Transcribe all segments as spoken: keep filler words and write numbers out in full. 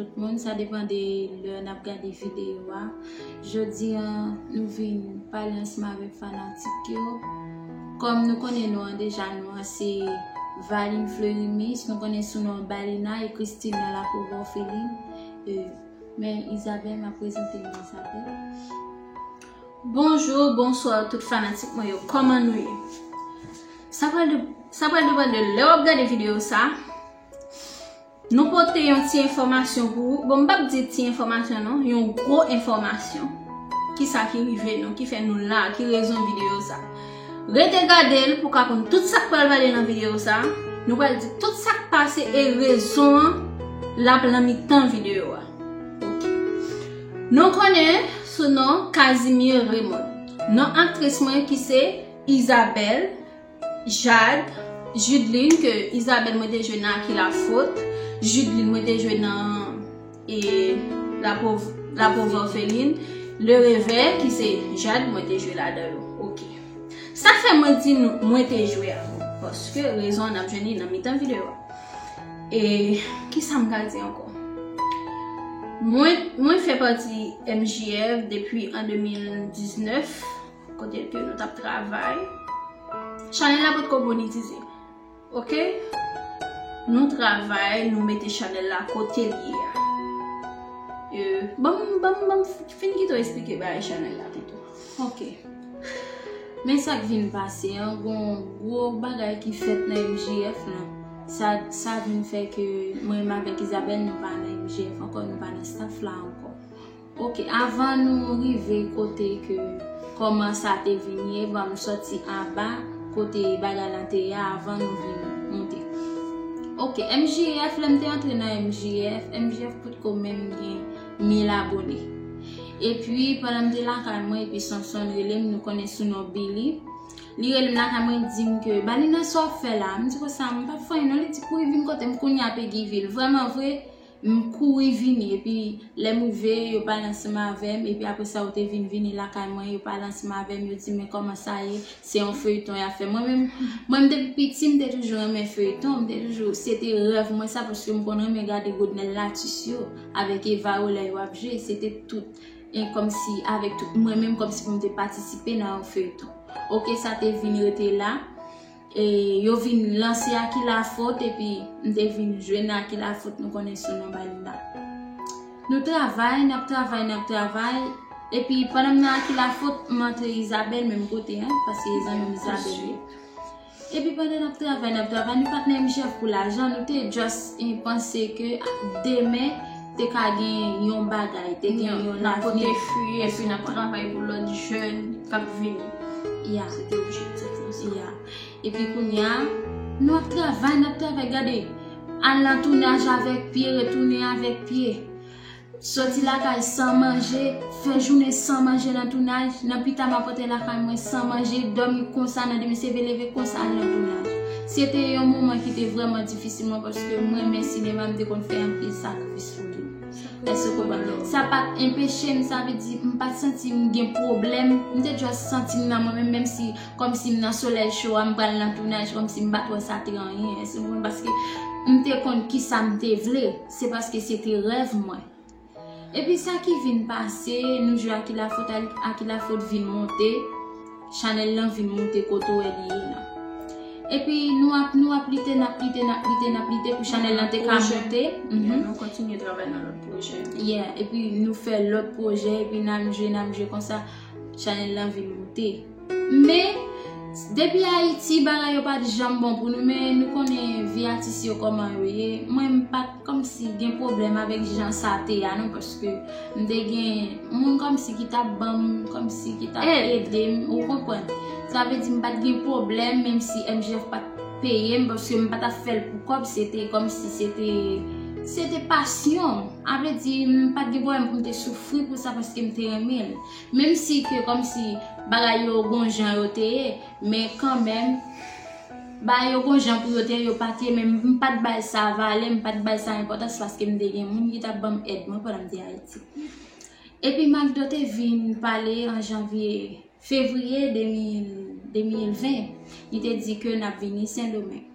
Tout moun, sa depann de lè n ap gade videyo a. Jodi a, nou vin pale ansanm avèk fanatik yo. Kòm nou konnen nou an deja, nou an se Valine Fleury Miss, nou konnen sou non Balina e Christine nan Lapouvè Orpheline. E, men Isabelle, m ap prezante nou Isabelle. Bonjou, bonswa tout fanatik mwen yo. Kòman nou ye? Sa pral de, sa pral depann de lè w ap gade videyo sa. Nou pote yon ti enfòmasyon pou ou. Bon, m p ap di ti enfòmasyon non, yon gwo enfòmasyon. Kisa ki rive nou, ki fè nou la, ki rezon videyo sa. Rete gade l pou w ka konn tout sa k pral pale nan videyo sa. Nou pral di tout sa k pase e rezon an l ap nan mitan videyo a. Ok. Nou konnen sou non Casimir Raymond. Non aktris mwen ki se Isabelle, Jade, Judeline, ke Isabelle mwen te jwe nan À qui la faute, Judeline mwen te jwe nan e, Lapauvre, Lapauvre Orpheline, Le Rêveur, ki se Jade mwen te jwe ladan yo. Ok. Sa fè mwen di nou, mwen te jwe a. Paske rezon an ap jwenn li nan mitan videyo a. E, kisa m ka di ankò? Mwen, mwen fè pati M J F depi an de mil diznèf, kote ke nou t ap travay. Chanèl la potko monetize. Ok? Nou travay, nou mete chanèl la kote l ye a. E, ban m, ban m, ban m fin kite w eksplike bagay chanèl la pito. Ok. Men sa k vin pase an, gon gwo bagay ki fèt nan M J F lan. Sa, sa vin fè ke mwen menm avèk Isabelle, nou pa nan M J F ankò, nou pa nan staff la ankò. Ok, avan nou rive kote ke kòman sa te vin ye, ban m sòti anba kote bagay lan te ye a avan nou vin monte. Ok, M J F, lè m te antre nan M J F, M J F potko menm gen mil abone. Epi, pandan m te lakay mwen, epi Sonson rele m, nou konnen sou non Billy. Li rele m lakay mwen, di m ke, "Balina, sa w ap fè la?" M di konsa, "M p ap fè anyen non." Li di, "Kouri vin kote m kounye a, Peguy Ville." Vrèman vre, m kouri vini, epi lè m rive, yo pale ansanm avè m, epi apre sa, yo te vin vini lakay mwen, yo pale ansanm avè m, yo di, "Men kòman sa ye? Se yon feyton y ap fè." Mwen menm, mwen m depi piti, m te toujou renmen feyton, m te toujou, se te rèv mwen sa, paske m konn renmen gade Godnel Latus yo, avèk Eva yo lè yo ap jwe, se te tout, e kòmsi, avèk tout mwen menm, kòmsi pou m te patisipe nan yon feyton. Ok, sa te vin rete la. E yo vin lanse À qui la faute, epi m te vin jwe nan À qui la faute, nou konnen sou non Balina. Nou travay, n ap travay, n ap travay. Epi pandan m nan À qui la faute, m antre Isabelle menm kote, en, paske e zanmi m Isabelle ye. Epi pandan n ap travay, n ap travay, nou pa t nan M J F pou lajan, nou te just, eh, panse ke demen te ka gen yon bagay, te gen yon lavni. N ap pote fwi, epi n ap travay pou lòt jèn k ap vini. Ya. Se te objektif nou sa. Ya. Epi kounye a, nou ap travay, n ap travay, gade, al nan tounaj avèk pye, retounen avèk pye. Soti lakay san manje, fè jounen san manje nan tounaj, nan pita m ap antre lakay mwen san manje, dòmi konsa, nan demen se leve leve konsa al nan tounaj. Se te yon moman ki te vrèman difisil mwen, paske mwen renmen sinema, m te konn fè anpil sakrifis pou li. Èske w konprann? Sa pa t anpeche m, sa vle di, m pa t santi m gen pwoblèm. M te just santi m nan mwen menm, menm si, kòmsi m nan solèy cho a, m pral nan tounaj, kòmsi m pa t wè sa te anyen. Èske w konprann? Paske m te konn kisa m te vle. Se paske se te rèv mwen. Epi sa ki vin pase, nou jwe À qui la faute, À qui la faute vin monte, chanèl lan vin monte kote w wè li ye la. Epi nou ap, nou ap lite, n ap lite, n ap lite, n ap lite pou chanèl lan te ka monte. Mhm. Nou kontinye travay nan lòt pwojè. Yeah, epi nou fè lòt pwojè, epi n ap jwe, n ap jwe konsa, chanèl lan vin monte. Men, depi Ayiti, bagay yo pa t janm bon pou nou, men nou konnen vi atis yo kòman yo ye. Mwen, m pa t kòmsi gen pwoblèm avèk jan sa te a, non, paske m te gen moun kòmsi ki t ap ban m, kòmsi ki t ap ede m, ou konprann? Sa vle di, m pa t gen pwoblèm, menm si M J F pa t peye m, paske m pa t ap fè l pou kòb, se te kòmsi se te, se te pasyon. A vle di, m pa t gen pwoblèm pou m te soufri pou sa, paske m te renmen l. Menm si ke kòmsi bagay yo gon jan yo te ye, men kanmenm, bagay yo gon jan pou yo te ye, yo pa t ye, men m pa t bay sa valè, m pa t bay sa enpòtans, paske m te gen moun ki t ap ban m èd mwen pandan m te Ayiti. Epi Macdo te vin pale an janvye, fevriye de mil, de mil ven, li te di ke n ap vini Sendomeng.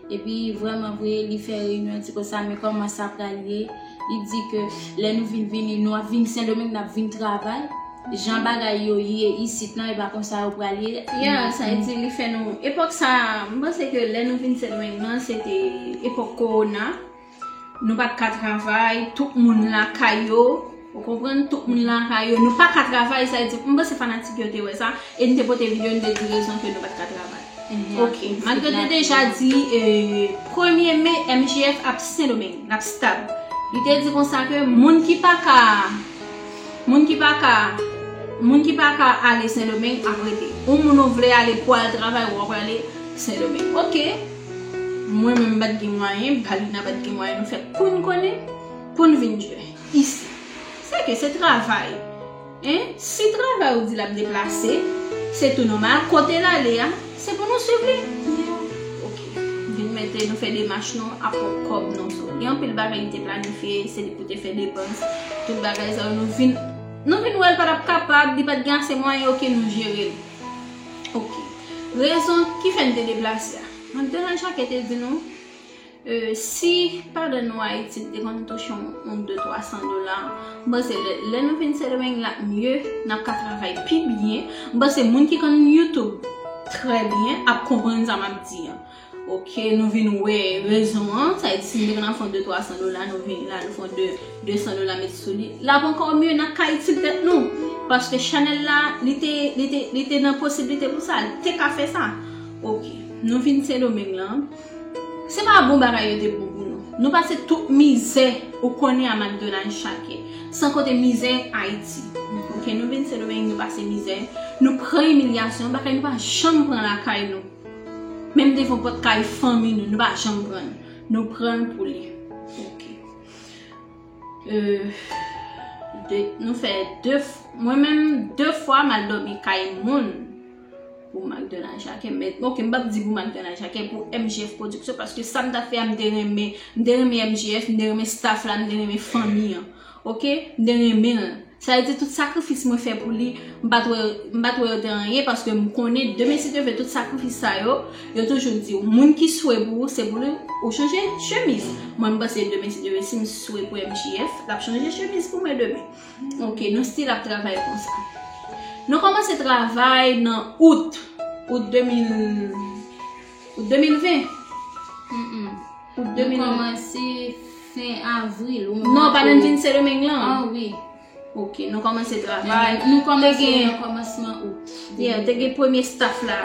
Epi, vrèman vre, li fè reyinyon, di konsa, men kòman sa pral ye? Li di ke lè nou vin vini, nou ap vin Sendomeng, n ap vin travay. Jan bagay yo ye isit lan, e pa konsa yo pral ye. Ya, sa vle di li fè nou. Epòk sa, m panse ke lè nou vin Sendomeng lan, se te epòk kowona. Nou pa t ka travay, tout moun lakay yo. Ou konprann? Tout moun lakay yo. Nou pa ka travay, sa vle di, m panse fanatik yo te wè sa, e n te pote videyo, n te di rezon ke nou pa t ka travay. Ok, Magdo te deja di, eh, premye me, M J F ap Sendomeng, l ap stab. Li te di konsa ke moun ki pa ka, moun ki pa ka, moun ki pa ka ale Sendomeng ap rete. Ou moun ou vle ale pou al travay, ou ap ale Sendomeng. Ok, mwen menm m pa t gen mwayen, Balina pa t gen mwayen, nou fè kou n konnen pou n vin jwe isi. Se ke se travay. En, si travay ou di l ap deplase, se tou nòmal. Kote l ale a, se pou nou swiv li. Ok. Vin mete, nou fè demach nou, ap pran kòb nou sou. Gen anpil bagay li te planifye, se li pou te fè depans. Tout bagay sa yo, nou vin, nou vin wè l pa t ap kapab, li pa t gen ase mwayen, ok, nou jere l. Ok. Rezon ki fè n te deplase a. Magdalena Jacquet te di nou, Euh, si pandan nou Ayiti, n te konn touche yon, yon de twa san dola, m panse lè, lè nou vin Sendomeng, l ap mye, n ap ka travay pi byen. M panse moun ki konn YouTube trè byen ap konprann sa m ap di an. Ok, nou vin wè rezon an, sa vle di si n te konn ap fè yon de twa san dola, nou vin la, nou fè yon de, de san dola met sou li. L ap ankò mye, n ap ka itil tèt nou. Paske chanèl la, li te, li te, li te nan posiblite pou sa, li te ka fè sa. Ok, nou vin Sendomeng lan. Se pa bon bagay yo te bon pou nou. Nou pase tout mizè ou konnen a McDonald chake. San konte mizè Ayiti. Ok, nou vin Sendomeng, nou pase mizè. Nou pran imilyasyon, bagay nou pa janm pran lakay nou. Menm devan pòt kay fanmi nou, nou pa janm pran l. Nou pran l pou li. Ok. Euh, de, nou fè de, f- mwen menm, de fwa m al dòmi kay moun pou Magdalena Jacquet. Men, ok, m p ap di pou Magdalena Jacquet, pou M J F Production, paske sa m t ap fè a, m te renmen, m te renmen M J F, m te renmen staff la, m te renmen fanmi an. Ok? M te renmen l. Sa vle di tout sakrifis mwen fè pou li, m pa t wè, m pa t wè yo te anyen, paske m konnen demen si Dye vle tout sakrifis sa yo, yo toujou di w, moun ki swe pou ou, se pou li ou chanje chemiz. Mwen, m panse demen si Dye vle, si m swe pou M J F, l ap chanje chemiz pou mwen demen. Ok, nou still ap travay konsa. Nou kòmanse travay nan out, out de mil, out de mil ven. Mm-mm. Out de mil ven. Nou kòmanse fen avril. Non, pandan n vin Sendomeng lan. Ah wi. Ok, nou kòmanse travay. Nou kòmanse nan kòmansman out. Yeah, te gen premye staff la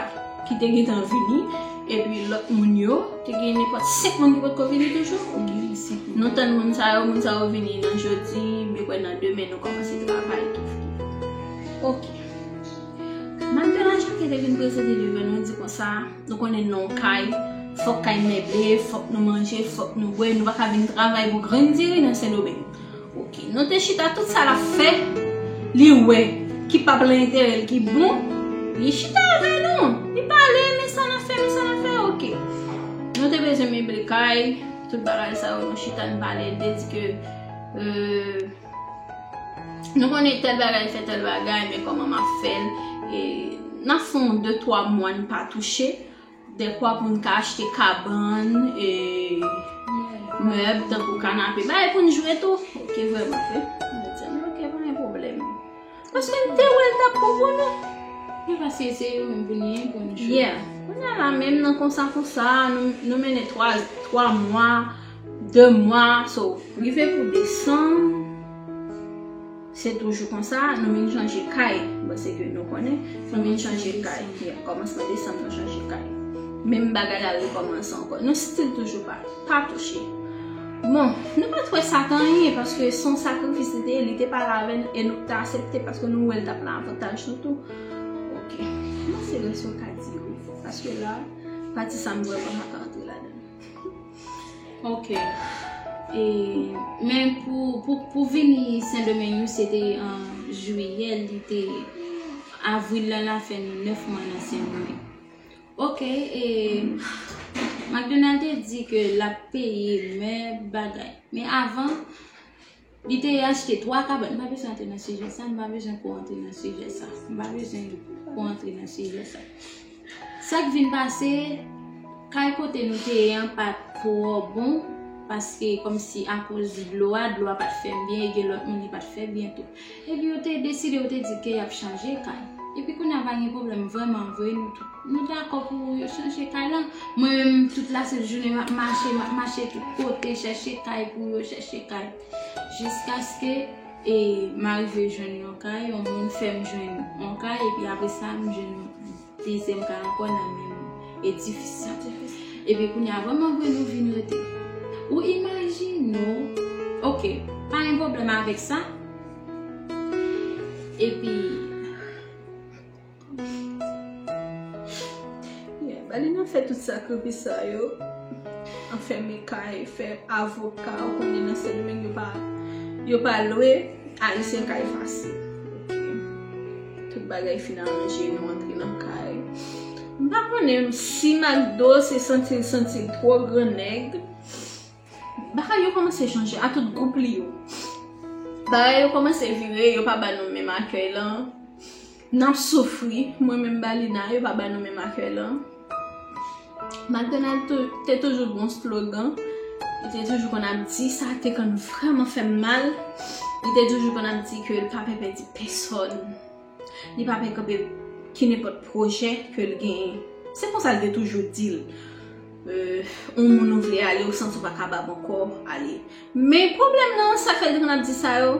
ki te gentan vini. Epi lòt moun yo, te gen nenpòt senk moun ki potko vini toujou. Ok. Nou tann moun sa yo, moun sa yo vini nan jodi, m kwè nan demen nou kòmanse travay. Ok. Magdalena Jacquet te vin prezante devan nou, di konsa, nou konnen non kay, fòk kay meble, fòk nou manje, fòk nou bwè, nou pa ka vin travay pou grenn diri nan Sendomeng. Ok, nou te chita tout sa l ap fè, li wè ki p ap lan enterè l ki bon, li chita avè nou, li pale, men sa n ap fè, men sa n ap fè, ok. Nou te bezwen meble kay, tout bagay sa yo, nou chita, n pale, l te di ke, euh, nou konnen tèl bagay fè tèl bagay, men kòman m ap fè l, e n ap fè yon de twa mwa n pa touche. Dekwa pou n ka achte kabann, e, mèb, tankou kanape, bagay pou n jwe tou. Ok, vrèman vre. Mwen di, ok, pa gen pwoblèm. Paske m te wè l t ap bon pou nou. Wi, paske se yo menm pou nou ye, pou nou jwe. Yeah. Kounye a la menm nan konsa, konsa, nou, nou mennen twa, twa mwa, de mwa, so, rive pou desanm. Se toujou konsa, nou vin chanje kay. Bon, se ke nou konnen, nou vin chanje kay. Yeah, kòmansman desanm, nou chanje kay. Menm bagay la rekòmanse ankò. Nou still toujou pa, pa touche. Bon, nou pa t wè sa t anyen, paske se yon sakrifis li te ye, li te pale avè n, e nou te aksepte, paske nou wè l t ap nan avantaj nou tou. Ok. Mwen se rès yo ka di wi, paske la, pati sa m vrèman pa ka antre ladan l. Ok. E, men pou, pou, pou vini Sendomeng, nou, se te an jiyè, li te avril la, l a fè nou nèf mwa nan Sendomeng. Ok, e, McDonald te di ke l ap peye mèb bagay. Men avan, li te achte twa kabann. M pa bezwen antre nan sijè sa, m pa bezwen ko antre nan sijè sa. M pa bezwen ko antre nan sijè sa. Sa k vin pase, kay kote nou te ye an pa t twò bon. paske kòmsi akoz dlo a, dlo a pa t fè m byen, e gen lòt moun li pa t fè byen tou. Epi yo te deside, yo te di ke y ap chanje kay. Epi kounye a pa gen pwoblèm, vrèman vre, nou tout, nou dakò pou yo chanje kay la. Mwen menm, tout lasent jounen, m ap mache, m ap mache tout kote, chèche kay pou yo, chèche kay. Jiskaske, e, m arive jwenn yon kay, yon moun fè m jwenn yon kay, epi apre sa, m jwenn yon dezyèm kay ankò nan menm edifis sa. Epi kounye a, vrèman vre, nou vin rete. Ou imajine w, oke, pa gen pwoblèm avèk sa. Epi, yeah, Balina fè tout sakrifis sa yo. Anfèmen kay, fè avoka, ou konnen nan Sendomeng yo pa, yo pa lwe Ayisyen kay fasil. Oke. Tout bagay fin aranje, nou antre nan kay. M pa konnen si Makdo se santi l, santi l twò gran nèg. Bagay yo kòmanse chanje a tout gwoup li yo. Bagay yo kòmanse vire, yo pa ba nou menm akèy lan. N ap soufri, mwen menm Balina, yo pa ba nou menm akèy lan. McDonald tou, te toujou gon slogan. Li te toujou konn ap di, sa te konn vrèman fè m mal. Li te toujou konn ap di ke l pa pè pèdi pèsòn. Li pa pè kanpe ki nenpòt pwojè ke l genyen. Se konsa l te toujou di l. Euh, yon moun ou vle ale, ou santi w pa kapab ankò, ale. Men pwoblèm nan, sa fè l te konn ap di sa yo.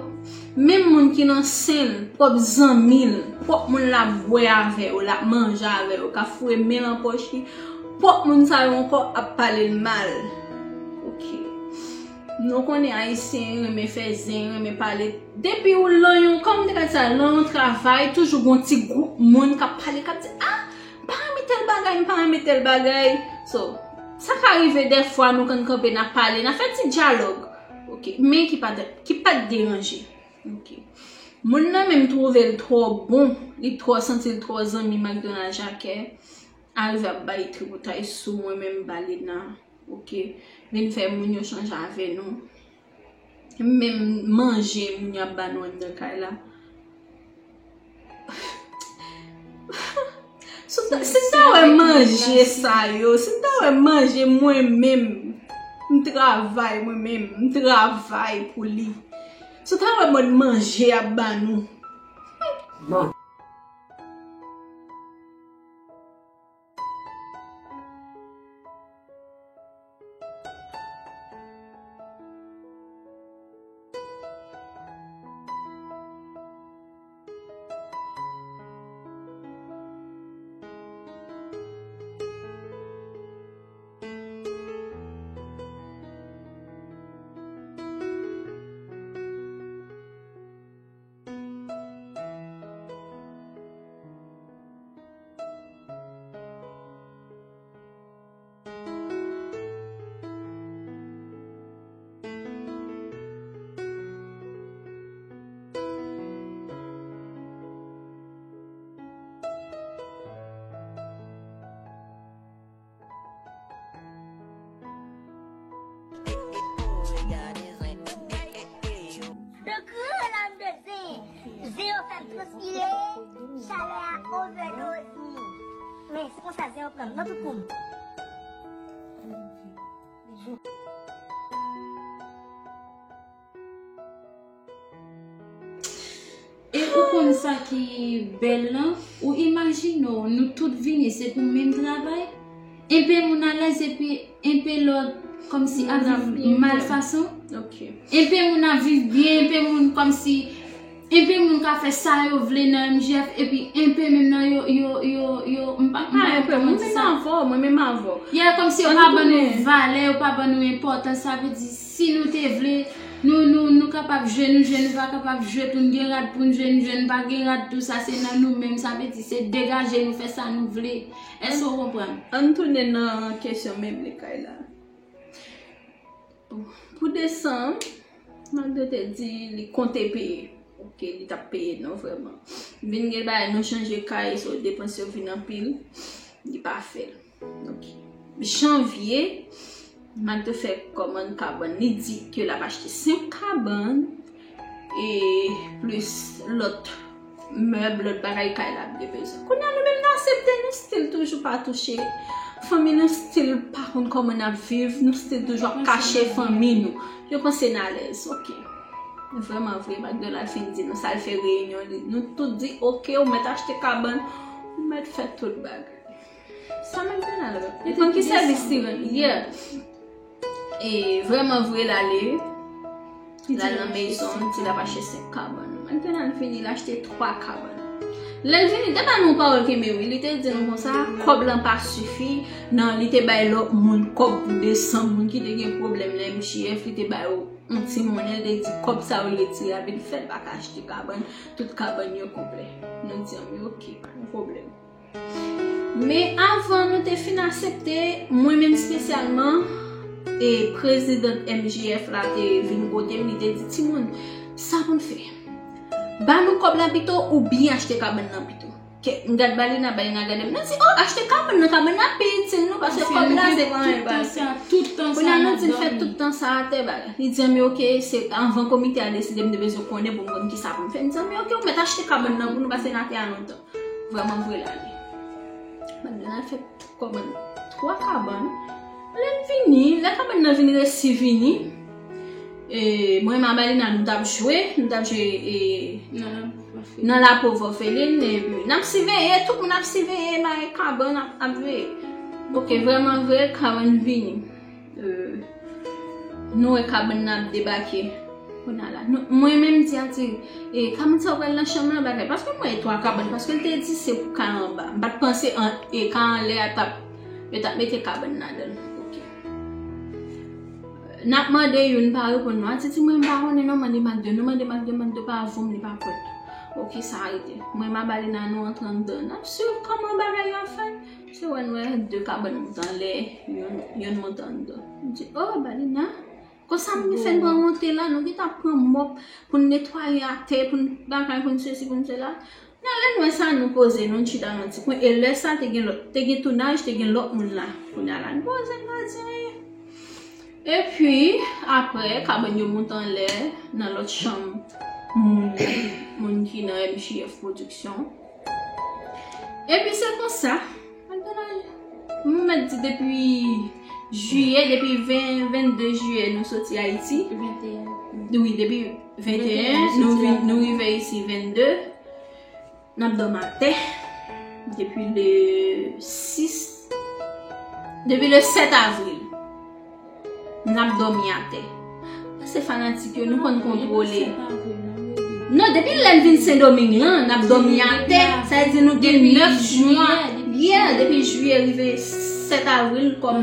Menm moun ki nan sen l, pwòp zanmi l, pwòp moun l ap bwè avè yo, l ap manje avè yo, k ap foure men l nan pòch li, pwòp moun sa yo ankò ap pale l mal. Oke. Nou konnen Ayisyen renmen fè zen, renmen pale. Depi ou lan yon, kòman m te ka di sa, lan yon travay, toujou gon ti gwoup moun k ap pale, k ap di, ah, m pa renmen tèl bagay, m pa renmen tèl bagay. So, sa ka rive dèfwa nou konn kanpe, n ap pale, n ap fè ti dyalòg. Oke, men ki pa t, ki pa t deranje. Oke. Moun nan menm twouve l twò bon, li twò santi l twò zanmi McDonald Jacques. Arive ap bay tripotay sou mwen menm Balina. Oke. Vin fè moun yo chanje avè nou. Menm manje moun yo ap ba nou anndan kay la. Si w ta, si n ta wè manje sa yo, si n ta wè manje mwen menm, m travay mwen menm, m travay pou li. Si w ta wè mòd manje y ap ba nou. Donk, gran lam de zen, zen yo fè m transpire, chalè a overdose mi. Men se konsa zen yo pran m nan tout kou m. E ou konn sa ki bèl lan? Ou imajine w, nou tout vini, se pou menm travay. Enpe moun alèz, epi enpe lòt kòmsi ap viv mal fason. Enpe moun ap viv byen, enpe moun kòmsi, enpe moun ka fè sa yo vle nan M J F, epi enpe menm nan yo, yo, yo, yo, m pa konn kòman di sa. Mwen menm avè w, mwen menm avè w. Yeah, kòmsi yo pa ban nou valè, yo pa ban nou enpòtans, sa vle di, si nou te vle, nou, nou, nou kapab jwe, nou jwe, nou pa kapab jwe tou, n gen rad pou n jwe, n jwe, n pa gen rad tou, sa se nan nou menm, sa vle di se degaje nou fè sa nou vle. Èske w konprann? Ann tounen nan kesyon meble kay la. Pou desanm, Magda te di li konte peye. Oke, li t ap peye non vrèman. Vin gen bagay, nou chanje kay, so depans yo vin anpil, li pa fè l. Donk, janvye, Magda fè kòmann kabann. Li di ke l ap achte senk kabann e plis lòt mèb, lòt bagay kay la ap gen bezwen. Kounye a nou menm n aksepte, nou still toujou pa touche. Fanmi nou still pa konn kòman n ap viv, nou still toujou ap kache fanmi nou. Yo panse n alèz, ok. Vrèman vre, McDonald fin di nou sa l fè reyinyon li. Nou tout di, ok, ou mèt achte kabann, ou mèt fè tout bagay. Sa McDonald, ou konn ki sèvis li rann? Yeah. E vrèman vre l ale, l al nan Mason, ti l ap achte senk kabann. McDonald vini, l achte twa kabann. Lè l vini, te ba nou yon pawòl kenbe wi, li te di nou konsa, kòb lan pa sifi, nan li te bay lòt moun kòb pou de san moun ki te gen pwoblèm nan M J F, li te ba yo yon ti monnen, li te di kòb sa yo l retire a vin fè l pa ka achte kabann, tout kabann yo konplè. Nou di anmwe, ok, pa gen pwoblèm. Men avan nou te fin aksepte, mwen menm espesyalman, e prezidan M J F la te vin kote m, li te di, timoun, sa pou n fè? Ba nou kòb la pito oubyen achte kabann nan pito. Ke, m gad Balina, Balina gade m. Nou di, oh, achte kabann nan, kabann nan pi itil nou, paske kòb la se tout tan sa. Kounye a nou di n fè tout tan sa atè bagay. Li di, anmwe, ok, se anvan komite a deside, m te bezwen konnen pou m konn kisa pou m fè. M di, anmwe, ok, ou mèt achte kabann nan pou nou, paske n atè a lontan. Vrèman vre l ale. Madanm nan fè kòb twa kabann. Lè n vini, lè kabann nan vin resi vini, e, mwen, Mabalina, nou t ap jwe, nou t ap jwe, e, nan lapo vòfelin, epi n ap siveye, tout moun ap siveye, bay kabann ap, ap veye. Ok, vrèman vre, kabann vini. E, nou wè kabann nan ap debake. Kounye a la, nou, mwen menm di Atiri, e, kabann sa w pral nan chanm lan bagay. Paske m wè e twa kabann, paske l te di se pou ka anba. M pa t panse an, e, ka anlè a t ap, yo t ap mete kabann ladan l. Ok. N ap mande youn pa reponn nou. Atiti mwen m pa konnen non, mande Makde. Nou mande Makde, Makde pa voum, li pa kwèt. Ok, sa rete. Mwen, Mabalina, nou antre anndan. N ap swiv kòman bagay yo ap fèt. Se wè n wè de kabann monte anlè, youn, youn monte anndan. M di, oh, Balina. Konsa m gen fè n pran monte la, nou gentan pran mòp pou n netwaye atè, pou n bagay, pou n sesi, pou n sela. Nan lè n wè sa, nou poze, nou chita nan ti kwen. E lè sa, te gen lòt, te gen tounaj, te gen lòt moun la. Kounye a la, nou poze, nou pa di anyen. Epi, apre, kabann yo monte anlè, nan lòt chanm moun, moun ki nan M J F Pwodiksyon. Epi se konsa, McDonald, nou mèt di depi jiyè, depi ven, vennde jiyè nou soti Ayiti. Venteyen. Wi, depi venteyen, nou vin, nou rive isi vennde. N ap dòmi atè depi le sis, depi le sèt avril. N ap dòmi atè. Paske fanatik yo, nou konn kontwole. Non, depi lè n vin Sendomeng lan, n ap dòmi atè. Sa vle di nou gen nèf mwa. Yeah, depi jiyè rive sèt avril, kòm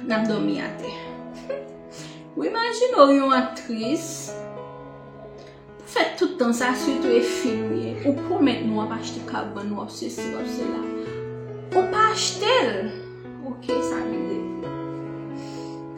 n ap dòmi atè. Ou imajine w yon aktris, pou fè tout tan sa, sitou e fi w ye, ou pwomèt nou w ap achte kabann, w ap sesi, w ap sela. Ou pa achte l. Ok, sa vin rete.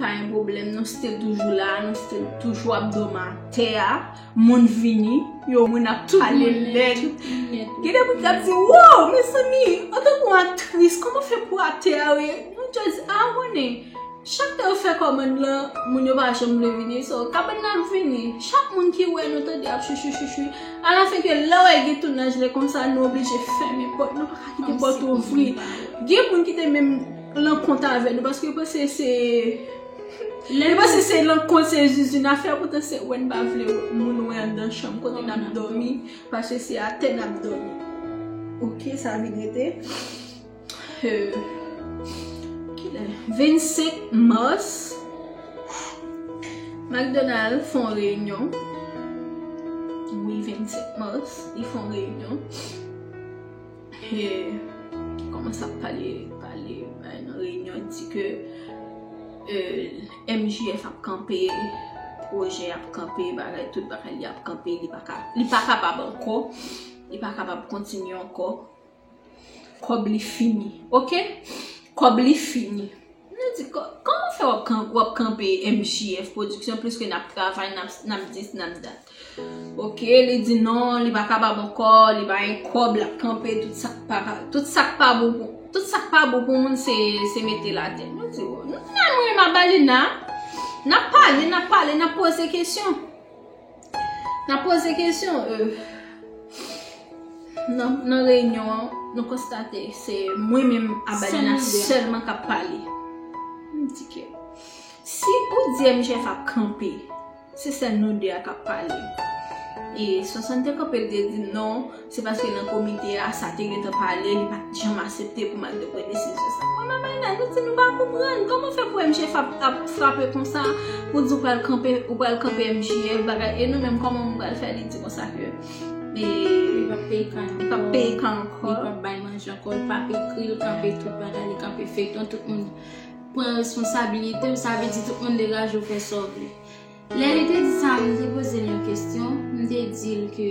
Pa gen pwoblèm, nou still toujou la, nou still toujou ap dòmi atè a. Moun vini, yo, moun ap pale lèd. Gen de moun k ap di, wow, mezanmi, antanke yon aktris, kòman w fè pou atè a, wi? Nou just, ah, konnen. Chak tan yo fè kòmann lan, moun yo pa janm vle vini. So, kabann nan ap vini. Chak moun ki wè nou tande ap chouchou chouchou. Alafen ke lè w wè gen tounaj lè konsa, nou oblije fèmen pòt. Nou pa ka kite pòt ouvri. Gen moun ki te menm lan kont avè nou, paske yo panse se, yo panse se lan kont se zuzu n ap fè, poutan se wè n pa vle moun wè anndan chanm kote n ap dòmi, paske se atè n ap dòmi. Ok, sa vin rete. Euh, kilè? Vennsenk mas, McDonald fè yon reyinyon. Wi, vennsenk mas, li fè yon reyinyon. E, kòmanse ap pale, pale, bay nan reyinyon, di ke, euh, M J F ap kanpe, pwojè ap kanpe, bagay, tout bagay li ap kanpe, li pa ka, li pa kapab ankò, li pa ka, li pa kapab kontinye ankò. Kòb li fini, ok? Kòb li fini. Nou di, kò-, kòman fè w ap kan-, w ap kanpe M J F Pwodiksyon, pliske n ap travay, n ap, n ap dis, n ap dat. Ok, li di non, li pa kapab ankò, li pa gen kòb, l ap kanpe, tout sa k pa, tout sa k pa bon pou, tout sa k pa bon pou moun, se, se mete l atè. Nou di, oh, nou, nou, mwen, Mabalina, n ap pale, n ap pale, n ap poze kesyon. N ap poze kesyon, euh, Nan, nan reyinyon an, nou konstate se mwen menm Abalina sèlman k ap pale. M di ke si ou di M J F ap kanpe, se sèl nou de a k ap pale. E Swasann te kanpe, l te di non, se paske nan komite a, sa te gentan pale, li pa t janm aksepte pou m al te pran desizyon sa. Mwen, Abalina, nou di nou pa konprann. Kòman fè pou M J F ap, ap frape konsa, pou di ou pral kanpe, ou pral kanpe M J F, bagay, e nou menm, kòman nou pral fè? Li di konsa ke, e, li p ap peye kay ankò, li p ap peye kay ankò, li p ap bay manje ankò, li p ap ekri, li kanpe tout bagay, li kanpe feyton, tout moun pran responsabilite w, sa vle di tout moun degaje w fè sa w vle. Lè li te di sa, m te poze l yon kesyon, m te di l ke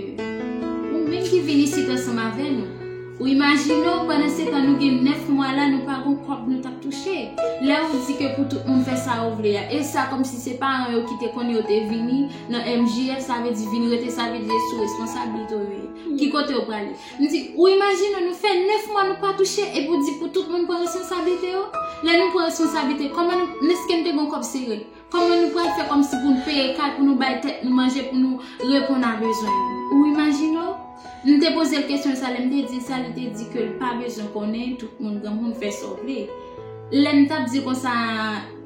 ou menm ki vin isit ansanm avè nou, ou imajine w, pandan se tan nou gen nèf mwa la, nou pa gon kòb nou t ap touche. Lè ou di ke pou tout moun fè sa yo vle a, e sa kòmsi se paran yo ki te konn yo te vini nan M J F, sa vle di vin rete, sa vle di sou responsablite yo ye. Ki kote yo prale? M di, ou imajine w, nou fè nèf mwa nou pa touche, epi w di pou tout moun pran responsablite yo? Lè nou pran responsablite, kòman nou, èske n te gon kòb sere? Kòman nou pral fè kòmsi pou n peye kay, pou nou bay tèt nou manje, pou nou reponn a bezwen nou? Ou imajine w? M te poze l kesyon sa, lè m te di l sa, li te di ke l pa bezwen konnen, tout moun, granmoun, fè sa w vle. Lè m t ap di konsa,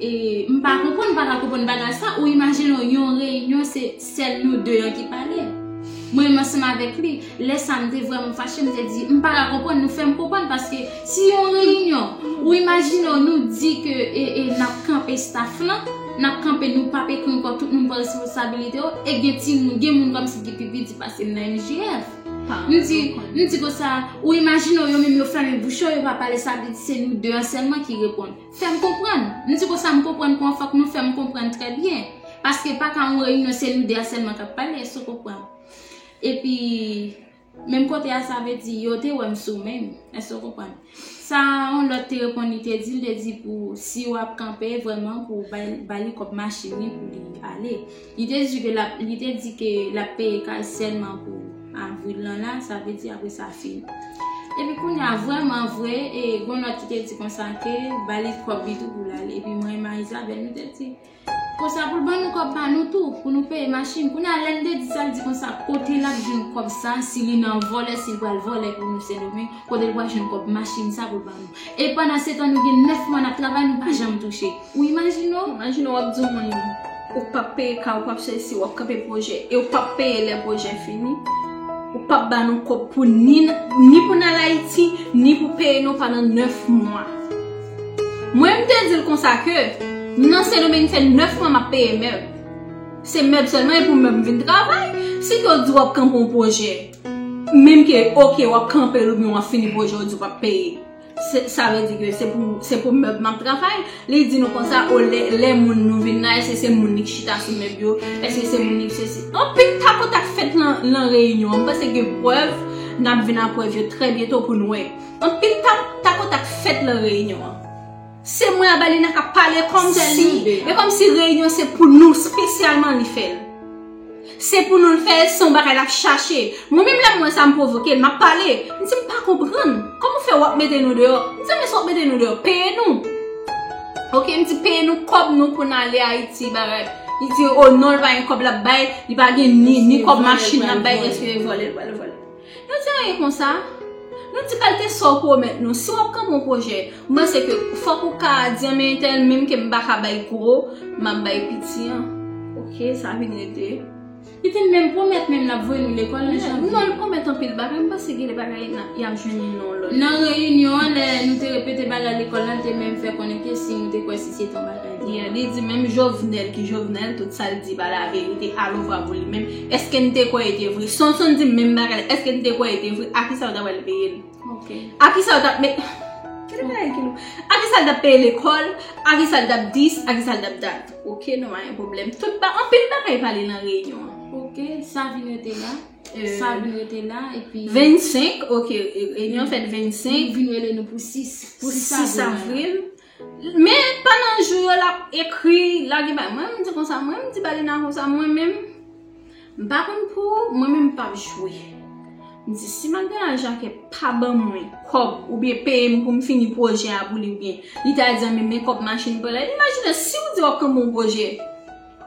e, m pa konprann, m pa ka konprann bagay sa, ou imajine w, yon reyinyon, se sèl nou de an ki pale. Mwen menm ansanm avèk li, lè sa m te vrèman fache, m te di, m pa ka konprann, nou fè m konprann, paske si yon reyinyon, ou imajine w, nou di ke, e, e, n ap kanpe staff lan, n ap kanpe, nou p ap ekri ankò, tout moun pran responsabilite yo, e gen timoun, gen moun kòmsi ki pi piti pase m nan M J F. M di, m di konsa, ou imajine w, yo menm yo fèmen bouch yo, yo pa pale, sa vle di se nou de an sèlman ki reponn. Fè m konprann. M di konsa, m konprann kòman, fòk nou fè m konprann trè byen. Paske pa ka yon reyinyon, se nou de a sèlman k ap pale, èske w konprann? Epi, menm kote a, sa vle di, yo te wè m sou men m. Èske w konprann? Sa, yon lòt te reponn, li te di, li te di pou, si w ap kanpe vrèman, pou w bay, ba li kòb machin li pou li ale. Li te di ke l ap, li te di ke l ap peye kay sèlman pou avril lan la, sa vle di apre sa fini. Epi kounye a, vrèman vre, e, gon lòt ki te di konsa ke ba li kòb li tou pou l ale. Epi mwen, Marie Isabelle, nou te di, konsa pou l ban nou kòb pa nou tou, pou nou peye machin. Kounye a, lè l te di sa, l di konsa, kote l ap jwenn kòb sa, si li nan vòlè, si l pral vòlè pou nou Sendomeng, kote l pral jwenn kòb machin sa pou l ban nou? E pandan se tan, nou gen nèf mwa n ap travay, nou pa janm touche. Ou imajine w? Imajine w ap di yon moun, ou p ap peye kay, ou p ap sesi, w ap kanpe pwojè, e ou p ap peye lè pwojè fini. Ou p ap ba nou kòb pou ni, ni pou n al Ayiti, ni pou peye nou pandan nèf mwa. Mwen, m te di l konsa ke m nan Sendomeng fè nèf mwa m ap peye mèb. Se mèb sèlman, e pou mèb m vin travay. Si ke w di w ap kanpe yon pwojè, menm ke, oke, w ap kanpe l oubyen w ap fini pwojè, w di w p ap peye. Se, sa vle di ke se pou, se pou mèb m ap travay. Li di nou konsa, o, lè, lè moun nou vin la, èske se moun li k chita sou mèb yo? Èske se moun li k sesi? Anpil takotak fèt nan, nan reyinyon an. M panse gen prèv, n ap vin a prèv yo trè byento pou n wè. Anpil ta-, takotak fèt nan reyinyon an. Se mwen, Abalina, k ap pale kòmsi, e kòmsi reyinyon se pou nou espesyalman li fè l. Se pou nou l fè l, se yon bagay l ap chache. Mwen menm lè m wè sa m pwovoke l, m ap pale. M di m pa konprann. Kòman w fè w ap mete nou deyò? M di men si w ap mete nou deyò, peye nou. Oke, m di peye nou kòb nou pou n ale Ayiti, bagay. Li di o non, l pa gen kòb l ap bay, li pa gen ni, ni kòb machin l ap bay, èske vòlè l pral vòlè? Nou di anyen konsa. Nou di kalite sa w pwomèt nou. Si w ap kanpe yon pwojè, m panse ke fòk ou ka di, men entèl, menm ke m pa ka bay gwo, m ap bay piti an. Oke, sa vin rete. Li te menm pwomèt menm l ap voye nou lekòl nan janvye. Non, li pwomèt anpil bagay. M panse gen de bagay n ap, y ap jwenn yon lòt. Nan reyinyon an, lè nou te repete bagay lekòl la, li te menm fè konnen ke si nou te kwè si se te yon bagay. Yeah, li di menm Jovenel ki Jovenel, tout sa l di pa laverite, alovra pou li menm. Èske n te kwè e te vre? Sonson di menm bagay la, èske n te kwè e te vre? A kisa yo ta pral peye l? Ok. A kisa yo t ap met, ki te peye ki nou? A kisa l t ap peye lekòl? A kisa l t ap dis? A kisa l t ap dat? Ok, nou pa gen pwoblèm. Tout ba, anpil bagay pale nan reyinyon an. Ok, sa vin rete la. Sa vin rete la, epi vennsenk, ok, reyinyon fèt vennsenk. Vin rele nou pou sis. Pou sis avril. Men pandan jou yo l ap ekri, lage bay. Mwen, m di konsa, mwen, m di Balina konsa, mwen menm, m pa konn pou ou, mwen menm m p ap jwe. M di, si Magdalena Jacquet pa ban mwen kòb oubyen peye m pou m fini pwojè a pou li, oubyen li ta di, men, men kòb machin pou la. Imajine, si w di w ap kanpe yon pwojè,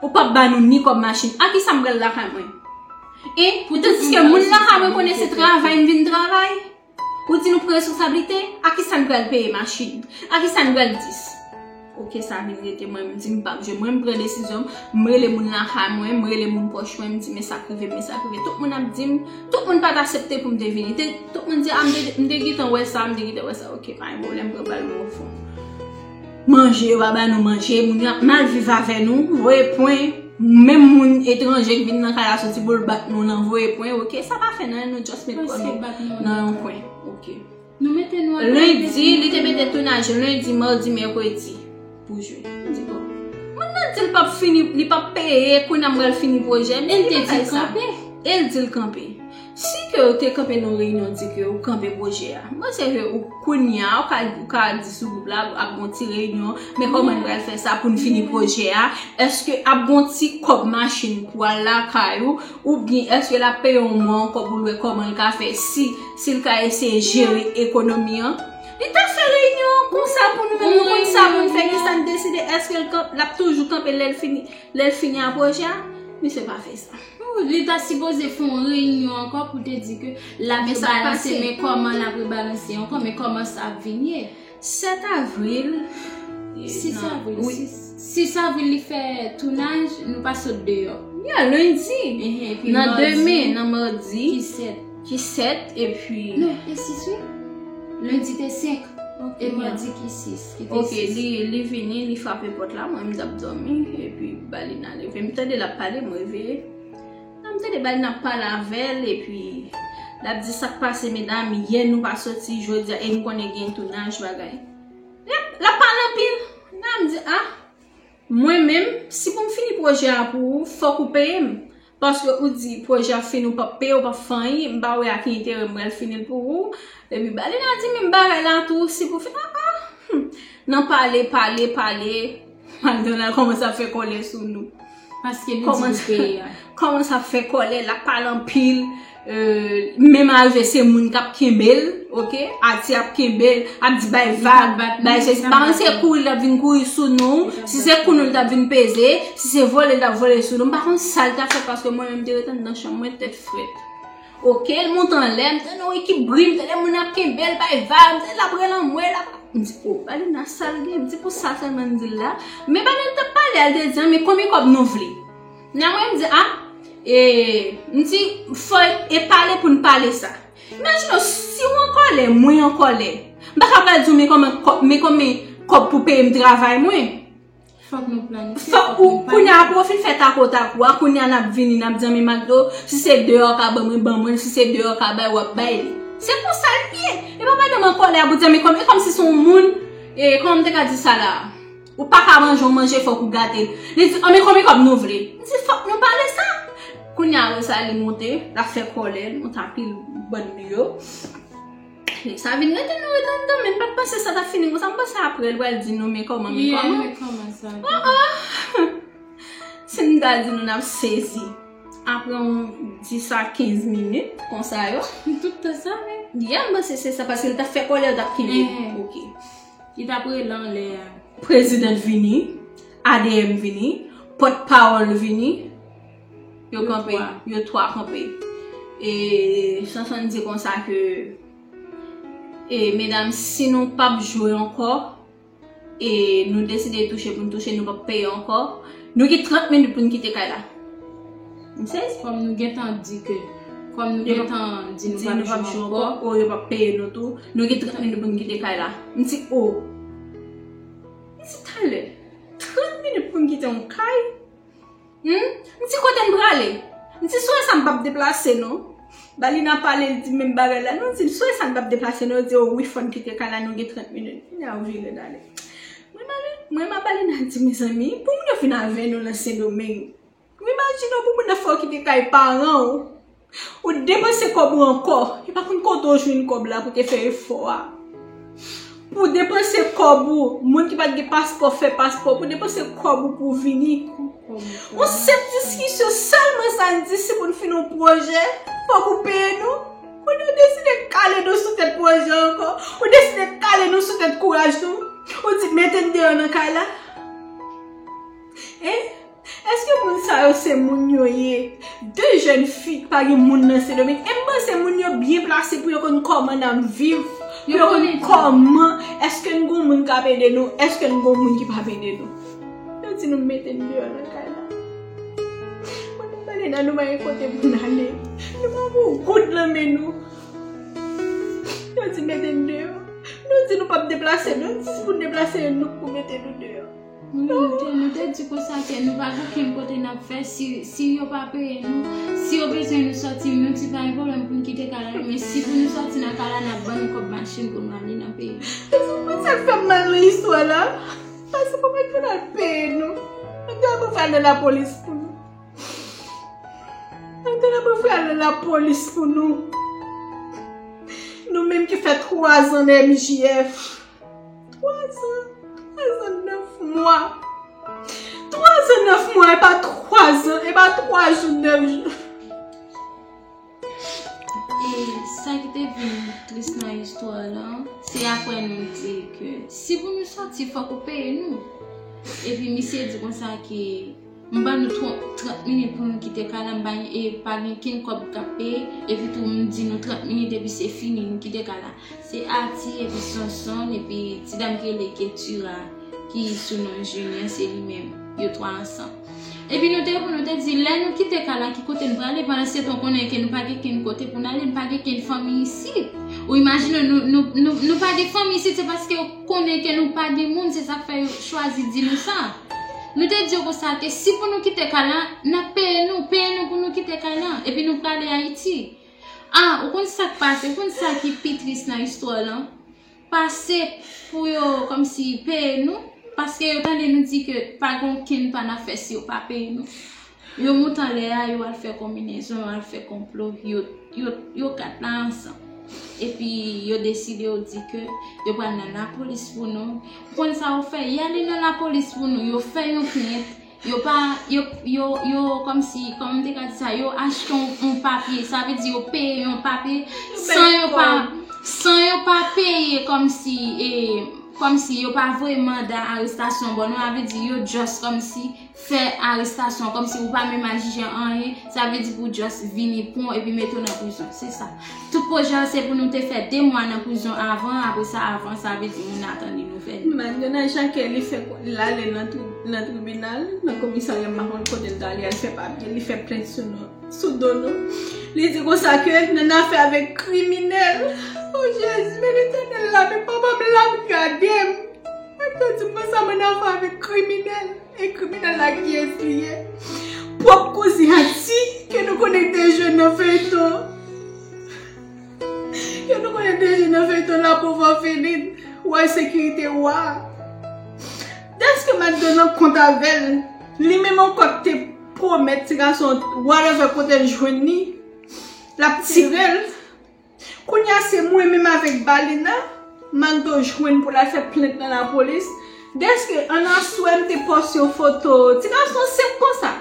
ou p ap ba nou ni kòb machin, a kisa m pral lakay mwen? E tandiske moun lakay mwen konnen se travay m vin travay. Ou di nou pran responsablite, a ki sa n pral peye machin? A ki sa n pral dis? Ok, sa vin rete mwen, m di m p ap jwe. Mwen, m pran desizyon m, m rele moun lakay mwen, m rele moun pwòch mwen, m di men sa k rive m, men sa k rive. Tout moun ap di m, tout moun pa t aksepte pou m te vini. Te, tout moun di, a, m te, m te gentan wè sa, m te gentan wè sa. Ok, pa gen pwoblèm, pran bal mwen ofon. Manje, yo pa ba nou manje, moun yo ap mal viv avè nou, voye pwen. Menm moun etranje k vin nan kay la soti pou l bat nou nan voye pwen, ok, sa pa fè nan nou just met kò nou nan yon kwen, ok. Nou mete nou an Lendi, li te mete tounaj yo lendi, madi, mèkredi pou jwe. M di bon. Moun nan di l p ap fini, li p ap peye, kounye a m pral fini pwojè, men li pa fè sa. E l di l kanpe. Si ke ou te kanpe nan reyinyon, di ke ou kanpe pwojè a, m panse ke ou kounye a, ou ka, ou ka di sou gwoup la, ap gon ti reyinyon, men kòman n pral fè sa pou n fini pwojè a? Èske ap gon ti kòb machin pou al lakay ou? Oubyen èske l ap peye yon mwa ankò pou l wè kòman l ka fè, si, si l ka eseye jere ekonomi an? Li t ap fè reyinyon konsa pou nou menm, nou konn sa pou n fè, ki sa n deside, èske l kan-, l ap toujou kanpe lè l fini, lè l fini a pwojè a? Misye pa fè sa. Li ta sipoze fè yon reyinyon ankò pou te di ke l ap rebalanse, men kòman l ap rebalanse ankò, men kòman sa ap vin ye. Sèt avril, sis avril, sis avril li fè tounaj, nou pa sot deyò. Ya, lendi. Nan demen, nan madi, ki sèt, epi... Non, te sis, wi. Lendi te senk. E madi ki sis, ki te sis. Ok, li, li vini, li frape pòt la, mwen, m t ap dòmi, epi Balina leve. M tande l ap pale, m reveye. Nan m tande Balina ap pale avè l, epi l ap di sa k pase, medam, yè nou pa soti, jodi a, e m konnen gen tounaj, bagay. L ap, l ap pale anpil. Nan m di, a, mwen menm, si pou m fini pwojè a pou ou, fòk ou peye m. Paske ou di pwojè a fini, ou p ap peye, ou p ap fè anyen, m pa wè a ki enterè m pral fini l pou ou. Epi Balina di menm bagay la tou, si pou fini, a, a, hmm. Nan pale, pale, pale, Macdonald kòmanse ap fè kòlè sou nou. Paske nou di nou peye a. Kòmanse ap fè kòlè, l ap pale anpil. Menm arive se moun k ap kenbe l, ok? Ati ap kenbe l, ap di bay vag, bay sesi. M pa konn si se kouri l t ap vin kouri sou nou, si se kou nou l t ap vin peze, si se vole l t ap vole sou nou. M pa konn sa l t ap fè paske mwen menm m te ret anndan chanm mwen tèt frèt. Ok, l monte anlè, m tande yon ekip bri, m tande moun ap kenbe l, bay vag, m tande l ap rele anmwe, l ap, m di, o, Balina sa l gen, m di pou sa sèlman n di l la. Men pandan l t ap pale a, l te di, men konbyen kòb nou vle? Nan mwen, m di, a, e, m di, fò e pale pou n pale sa. Imajine w, si w an kòlè, mwen an kòlè, m pa ka pral di w men kòman kòb, men konbyen kòb pou peye m travay mwen. Fòk nou planifye, fòk nou pale. Kounye a pou w fin fè takotak ou a, kounye a n ap vini, n ap di, men Macdo, si se deyò w ka ban mwen, ban mwen l, si se deyò w ka bay, w ap bay li. Se konsa l ye. E pa pandan m an kòlè a pou di, men kòm, e kòmsi se yon moun, e kòman m te ka di sa la? Ou pa ka manje yon manje, fòk ou gate l. Li di, men konbyen kòb nou vle? M di, fòk nou pale sa. Kounye a, Rosalie monte, l ap fè kòlè, l monte anpil bann li yo. Sa vin rete nou ret anndan, men m pa t panse sa t ap fini konsa. M panse apre l pral di nou, men kòman, men kòman. Oh, oh. Si m ta di nou, n ap sezi. Apre yon dis a kenz minit, konsa yo. Tout tan sa, men. Yeah, m panse se sa, paske l t ap fè kòlè, l t ap kenbe. Ok. Ki t ap rele anlè a. Prezidan vini, A D M vini, pòtpawòl vini, yo kanpe, yo twa kanpe. E Sanson di konsa ke, e medam, si nou p ap jwe ankò, e nou deside touche pou n touche, nou p ap peye ankò, nou gen trant minit pou n kite kay la. M sezi. Kòm nou gentan di ke, kòm nou gentan di nou p ap jwe ankò, o, yo p ap peye nou tou, nou gen trant minit pou n kite kay la. M di, o. M di, talè, trant minit pou n kite yon kay? Hmm? M di, kote n prale? M di, sou sa m p ap deplase, non. Balina pale, l di menm bagay la, non. M di, sou sa n p ap deplase, non. Yo di, o wi, fò n kite kay la, nou gen trant minit. Kounye a, yo vire, n ale. Mwen, Balina, mwen, Balina di, mezanmi, pou moun yo vin avè nou nan Sendomeng. Ou imajine w pou moun nan fè w kite kay paran w. Ou depanse kòb ou ankò. E pa konn kote w jwenn kòb la pou te fè efò a. Pou depanse kòb ou, moun ki pa t gen paspò fè paspò, pou depanse kòb ou pou w vini. Yon senp diskisyon sèlman sa n di, si pou n fin yon pwojè, fòk ou peye nou. Kounye a w deside kale nou sou tèt pwojè ankò. Ou deside kale nou sou tèt kouraj nou. Ou di mete n deyò nan kay la. Hein? Èske moun sa yo se moun yo ye? De jèn fi ki pa gen moun nan Sendomeng. E m panse moun yo byen plase pou yo konn kòman n ap viv, pou yo konn kòman, èske n gon moun k ap ede nou, èske n gon moun ki p ap ede nou. Yo di nou mete n deyò nan kay la. Mwen, nou pale nan nou pa gen kote pou n ale. Nou pa gen yon goud nan men nou. Yo di mete n deyò. Nou di nou p ap deplase, nou di si pou n deplase, nou pou mete nou deyò. Wi, nou te, nou te di konsa ke nou pa gen okenn kote n ap fè si, si yo pa peye nou. Si yo bezwen nou sòti, nou di pa gen pwoblèm pou n kite kay la, men si pou nou sòti nan kay la, n ap ban nou kòb machin pou nou ale nan peyi. Sa k fè m mal nan istwa la, paske pou mwen pou n al peye nou. Ann te ap fè al nan lapolis pou nou. Ann te ap fè al nan lapolis pou nou. Nou menm ki fè twa zan nan M J F. Twa zan. Twa zan nèf mwa. Twa zan nèf mwa, e pa twa zan, e pa twa jou, nèf jou. E sa ki te vin tris nan istwa la, se apre nou di ke si pou nou sòti, fòk ou peye nou. Epi misye di konsa ke m ban nou twa, trant minit pou nou kite kay la, m pa, e pa gen kenn kòb k ap peye, epi tou m di nou trant minit, epi se fini, nou kite kay la. Se Ati, epi Sonson, epi ti dam ki rele Ketura, ki sou non Junior, se li menm. Yo twa ansanm. Epi nou te reponn, nou te di, lè nou kite kay la, ki kote n prale, pandan se tan konnen ke nou pa gen kenn kote pou n ale, nou pa gen kenn fanmi isit. Ou imajine, nou, nou, nou, nou pa gen fanmi isit, se paske yo konnen ke nou pa gen moun, se sa k fè yo chwazi di nou sa. Nou te di yo konsa ke si pou nou kite kay la, n ap peye nou, peye nou pou nou kite kay la, epi nou prale Ayiti. A, ou konn sa k pase, ou konn sa ki pi tris nan istwa la? Pase pou yo kòmsi peye nou, paske yo tande nou di ke pa gen okenn pa n ap fè si yo pa peye nou. Yo moute anlè a, yo al fè konbinezon, yo al fè konplo, yo, yo, yo kat la ansanm. Epi yo deside yo di ke yo pral nan lapolis pou nou. Ou konn sa yo fè? Y ale nan lapolis pou nou, yo fè yon plent, yo pa, yo, yo, yo, kòmsi, kòman m te ka di sa, yo achte yon, yon papye, sa vle di yo peye yon papye, san yo pa, san yo pa peye kòmsi, e, kòmsi yo pa voye manda arestasyon bò nou, sa vle di yo just kòmsi fè arestasyon, kòmsi ou pa menm al jije anyen, sa vle di pou just vini pran w epi mete w nan prizon, se sa. Tout pwojè a se pou nou te fè de mwa nan prizon avan, apre sa, avan, sa vle di moun ap tande nouvèl. Magdalena Jacquet, li fè, l ale nan tri-, nan tribinal, nan komisarya, m pa konn kote l t ale, al fè papye, li fè plent sou nou, sou do nou. Li di konsa ke n annafè avèk kriminèl. O Jezi, men Letènèl la, men papa m la pou gade m. Mwen te di, mwen sa mwen nan afè avèk kriminèl. E kriminèl la kiyès li ye? Pwòp kouzen Ati ke nou konnen te jwe nan feyton. Ke nou konnen te jwe nan feyton La Pauvre Orpheline. Wa sekirite wa. Dèske Magdo nan kont avè l, li menm ankò te pwomèt ti gason whatever kote l jwenn li, l ap tire l. Kounye a se mwen menm avèk Balina, Magdo jwenn pou l al fè plent nan lapolis. Dèske an aswè m te pòs yon foto ti gason senp konsa.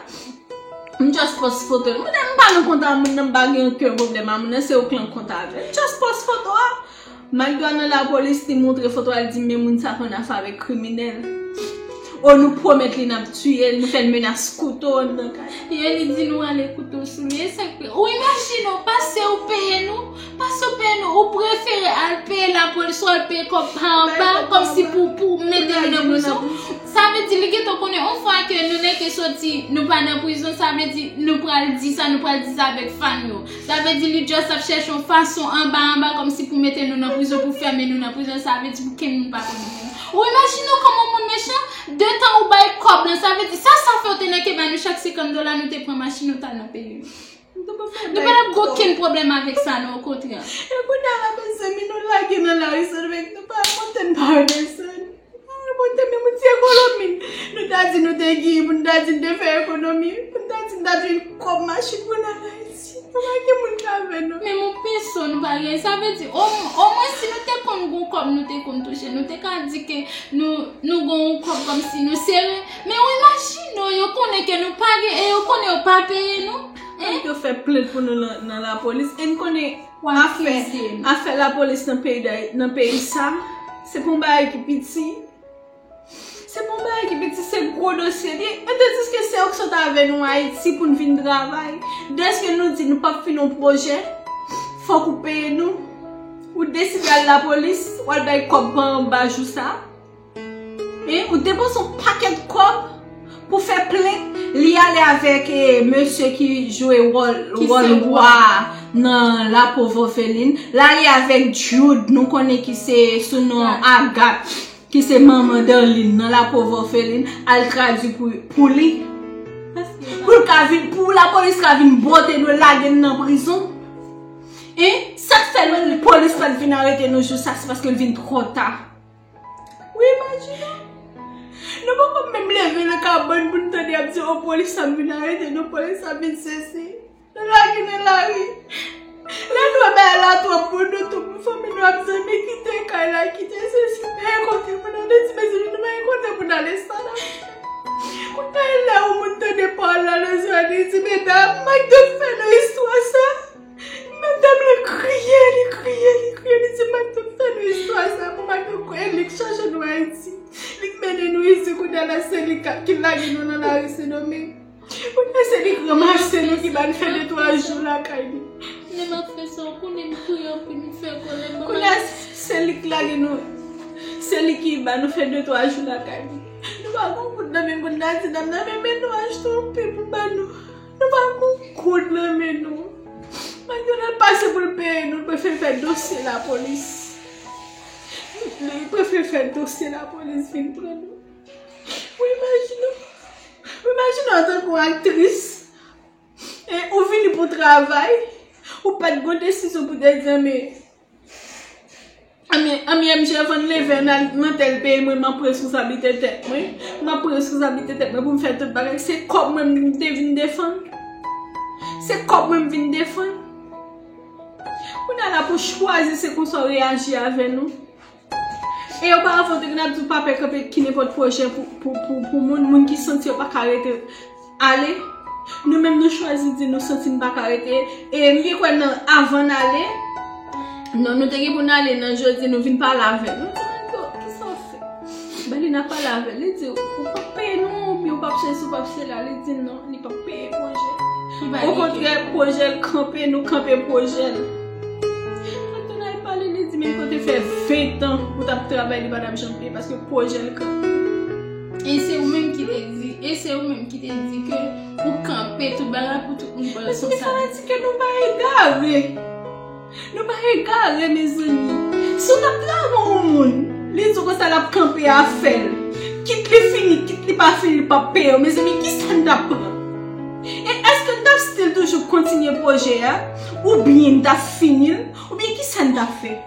M just pòs foto l. Mwen m pa nan kont a moun nan, m pa gen okenn pwoblèm a moun nan, se ou k lan kont avè l. M just pòs foto a. Magdo al nan lapolis, li montre foto a, li di men moun sa konn afè avèk kriminèl. O nou pwomèt li n ap tiye l, nou fè l menas kouto anndan kay. Ye li di nou ale kouto sou li. E sa k pi. Ou imajine w pase ou peye nou, pase ou peye nou, ou prefere al peye lapolis, ou al peye kòb pa anba, kòmsi pou, pou mete nou nan prizon. Sa vle di li gentan konnen yon fwa ke nou nèke soti, nou pa nan prizon, sa vle di nou pral di sa, nou pral di sa avèk fan yo. Sa vle di li just ap chèche yon fason anba anba kòmsi pou mete nou nan prizon, pou fèmen nou nan prizon, sa vle di pou kenn moun pa konnen. Ou imajine w kòman moun mechan? De tan ou bay kòb lan, sa vle di sa, sa fè w te nèke bay nou chak senkant dola, nou te pran machin, nou t al nan peyi nou. Nou pa t ap gen okenn pwoblèm avèk sa, non, okontrè. E kounye a la, mezanmi, nou lage nan lari, sa vle di nou pa remonte, n pa redesann. Nou pa remonte, men moun ti ekonomi. Nou ta di nou te gen, pou nou ta di n te fè ekonomi, pou nou ta di n ta jwenn kòb machin pou n al Ayiti. Nou pa gen moun k avè nou. Menm yon peso nou pa gen. Sa vle di, o, omwen si nou te konn gon kòb, nou te konn touche, nou te ka di ke nou, nou gon yon kòb kòmsi nou sere. Men ou imajine w, yo konnen ke nou pa gen, e yo konnen yo pa peye nou. Hein? Yo fè plent pou nou nan, nan lapolis. E n konnen afè, afè lapolis nan peyi Dayi-, nan peyi sa, se pa yon bagay ki piti. Se pa yon bagay ki piti, se gwo dosye li ye. E tandiske se yo ki sot avè nou Ayiti pou n vin travay. Dèske nou di nou p ap fini yon pwojè, fòk ou peye nou. Ou deside al lapolis, w al bay kòb pa anba jou sa. E ou depanse yon pakèt kòb pou fè plent. Li ale avèk, eh, mesye ki jwe wòl, wòl wa nan La Pauvre Orpheline. L ale avèk Jude, nou konnen ki se sou non Agathe, ki se manman Darline nan La Pauvre Orpheline, al tradui pou, pou li. Pou l ka vin, pou lapolis ka vin bwote nou, lage n nan prizon. E sa k fè lapolis pa t vin arete nou jou sa, se paske l vin twò ta. Wi, imajine w. Nou poko menm leve nan kabann pou n tande y ap di, o, polis ap vin arete nou, polis ap vin sesi. Nou lage nan lari. Lè nou wè bagay la twòp pou nou, tout fanmi nou ap di, men kite kay la, kite sesi. Pa gen kote pou n ale, ti mezanmi, nou pa gen kote pou n ale, sa n ap fè. Kounye a, lè yon moun tande pawòl la nan zòrèy li, di, medam, m ak doktè nan istwa sa. Madanm lan kriye, li kriye, li kriye, li di, m ak doktè nan istwa sa, m ak doktè, e li k chache nou Ayiti. Li k mennen nou isit, kounye a la, se li k ap, ki lage nou nan lari Sendomeng. Kounye a, se li k ranmase nou, ki ba n fè de twa jou lakay li. Lè m ap fè sa, ou konnen m kriye anpil, m fè kòlè, m Kounye a, se li k lage nou, se li ki ba nou fè de twa jou lakay li. Nou pa gon goud nan men moun nan, ti dam nan, men, men nou achte yon pen pou ba nou. Nou pa gon goud nan men nou. Macdonald pase pou l peye nou, l prefere fè dosye lapolis. Li prefere fè dosye lapolis vin pran nou. Ou imajine w, ou imajine w antanke yon aktris, e ou vini pou travay, ou pa t gon desizyon pou te di, men Anmye, anmye, M J, avan n leve, n al nan tèl peyi, mwen, m ap pran responsablite tèt mwen. M ap pran responsablite tèt mwen pou m fè tout bagay. Se kòb mwen m te vin defann. Se kòb mwen m vin defann. Kounye a la pou chwazi se konsa w reyaji avè nou. E oparavan, w te konn ap di w pa pè kanpe ki nenpòt pwojè pou, pou, pou, pou moun, moun ki santi yo pa ka rete ale. Nou menm nou chwazi di nou santi n pa ka rete. E m gen kwè nan avan n ale, non, nou te gen pou n ale nan jodi, nou vin pale avè l. Nou di, Marco, kisa w fè? Bali n ap pale avè l. Li di, ou p ap peye nou, oubyen ou p ap sesi, ou p ap sela. Li di non, li p ap peye pwojè. Okontrè, pwojè l kanpe, nou kanpe pwojè l. Macdonald pale, li di, men kote fè ven tan ou t ap travay, li pa t ap janm peye, paske pwojè l kanpe. E se ou menm ki te di, e se ou menm ki te di ke ou kanpe tout bagay pou tout moun pran responsablite. Mezanmi, sa vle di ke nou pa egare. Nou pa egare, mezanmi. Si w t ap travay yon moun, li di w konsa l ap kanpe afè l. Kit li fini, kit li pa fini, li p ap peye w. Mezanmi, kisa n t ap pran? E èske n t ap still toujou kontinye pwojè a? Oubyen n t ap fini l? Oubyen kisa n t ap fè?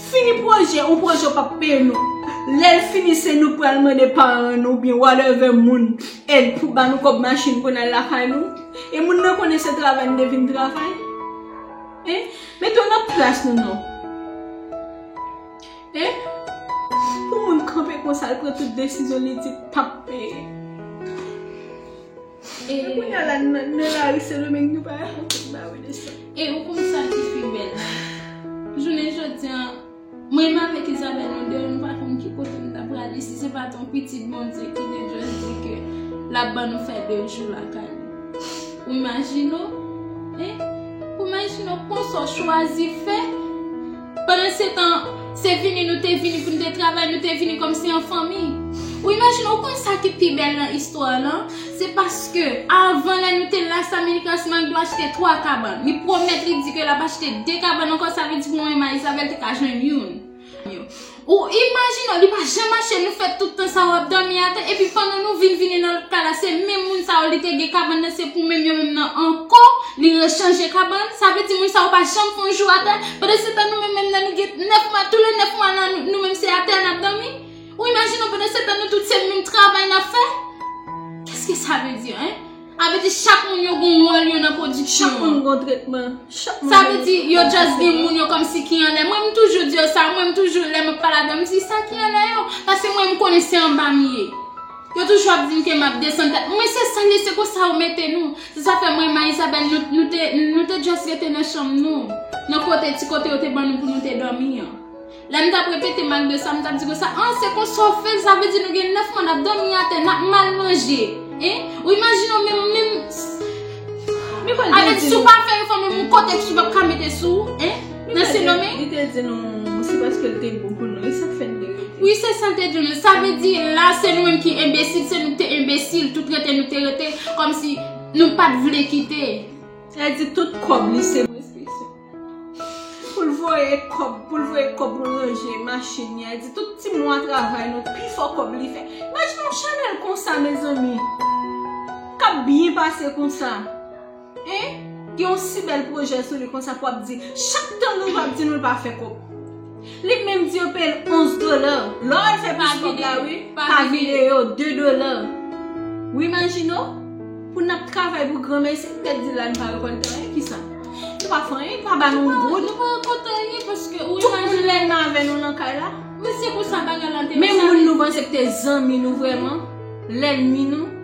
Fini pwojè, yon pwojè w p ap peye nou. Lè l fini, se nou k pral mande paran nou oubyen whatever moun èd pou ba nou kòb machin pou n al lakay nou. E moun nan konnen se travay n te vin travay. Hein? Mete w nan plas nou non. Hein? Pou moun kanpe konsa, l pran tout desizyon, li di p ap peye. E kounye a la, nan, nan lari Sendomeng, nou pa rakonte m pa wè de sa. E ou konn sa ki pi bèl la? Jounen jodi a, mwen menm avèk Isabelle, nou deyò, nou pa konn ki kote nou ta prale si se pa t yon pitit Bondye ki te just di ke l ap ban nou fè de jou lakay li. Ou imajine w, hein? Ou imajine w konsa w chwazi fè? Pandan se tan, se vini nou te vini pou nou te travay, nou te vini kòmsi an fanmi. Ou imajine, ou konn sa ki pi bèl nan istwa lan? Se paske, avan lè nou te la, Sammy Lucas Magdo achte twa kabann. Li pwomèt, li di ke l ap achte de kabann ankò, sa vle di pou mwen, Marie Isabelle te ka jwenn youn. Ou imajine, li pa janm achte, nou fè tout tan sa w ap dòmi atè, epi pandan nou vin vini nan lòt kay la, se menm moun sa yo, li te gen kabann nan, se pou menm yo menm nan ankò, li rechanje kabann. Sa vle di moun sa yo pa janm fè yon jou atè. Pandan se tan nou menm, menm nan nou gen nèf mwa, tou le nèf mwa nan nou, nou menm se atè n ap dòmi. Ou imajine w, pandan se tan nou tout se menm travay n ap fè. Qu'est-ce que ça veut dire, hein? Sa vle di chak moun yo gon wòl yo nan pwodiksyon an. Chak moun gon tretman. Chak moun gon tretman. Sa vle di yo just gen moun yo kòmsi ki anlè. Mwen, m toujou di yo sa, mwen, m toujou, lè m ap pale avè yo, m di sa ki anlè yo. Paske mwen, m konnen se anba m ye. Yo toujou ap di m ke m ap desann tèt. Mwen, se sa l ye, se konsa yo mete nou. Se sa fè mwen, Marie Isabelle, nou, nou te, nou te just rete nan chanm nou. Nan kote, ti kote yo te ban nou pou nou te dòmi an. Lè m t ap repete McDo sa, m t ap di konsa, an, se konsa w fè l, sa vle di nou gen nèf mwa n ap dòmi atè, n ap mal manje. Hein? Ou imajine w menm, menm, avè si w pa fè efò, menm yon kote ki w ap ka mete sou, hein? Nan Sendomeng? Li te di nou, se paske l te bon pou nou, e sa k fè n te rete. Wi, se sa l te di nou. Sa vle di, la, se nou menm ki enbesil, se nou ki te enbesil, tout rete nou te rete, kòmsi nou pa t vle kite. Sa vle di tout kòb li se pou l voye kòb, pou l voye kòb pou l ranje machin li. Sa vle di tout ti mwa travay nou, pifò kòb li fè. Imajine yon chanèl konsa, mezanmi. K ap byen pase konsa. Hein? Gen yon si bèl pwojè sou li konsa pou ap di, chak tan nou ap di nou l pa fè kòb. Li menm di yo peye l onz dola. Lè w al fè plis kòb la, wi, pa videyo, de dola. Ou imajine w? Pou n ap travay pou granmesi, m te di la, n pa rekòlte anyen, kisa? Nou pa fè anyen, pa ba nou yon goud. Nou pa rekòlte anyen, paske ou imajine. Tout moun lènmi avè nou nan kay la. Men se pou sa bagay la te. Menm moun nou panse ki te zanmi nou vrèman, lènmi nou.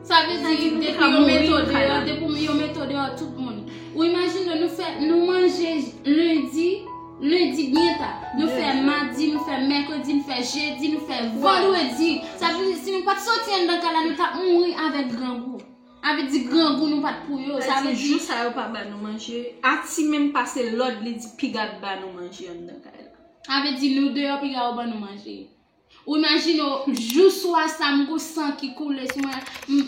Sa vle di, depi yo mete w deyò, depi yo mete w deyò, tout moun. Ou imajine, nou fè, nou manje lendi, lendi byen ta. Nou fè madi, nou fè mèkredi, nou fè jedi, nou fè vandredi. Sa vle di, si nou pa t soti anndan kay la, nou t ap mouri avèk grangou. Sa vle di, grangou nou pa t pou yo. Sa vle di, jou sa yo pa ba nou manje. Ati menm pase lòd, li di piga ba nou manje anndan kay la. Sa vle di, nou deyò, piga yo ban nou manje. Ou imajine w, jou swa sa, m gon san ki koule sou mwen. M,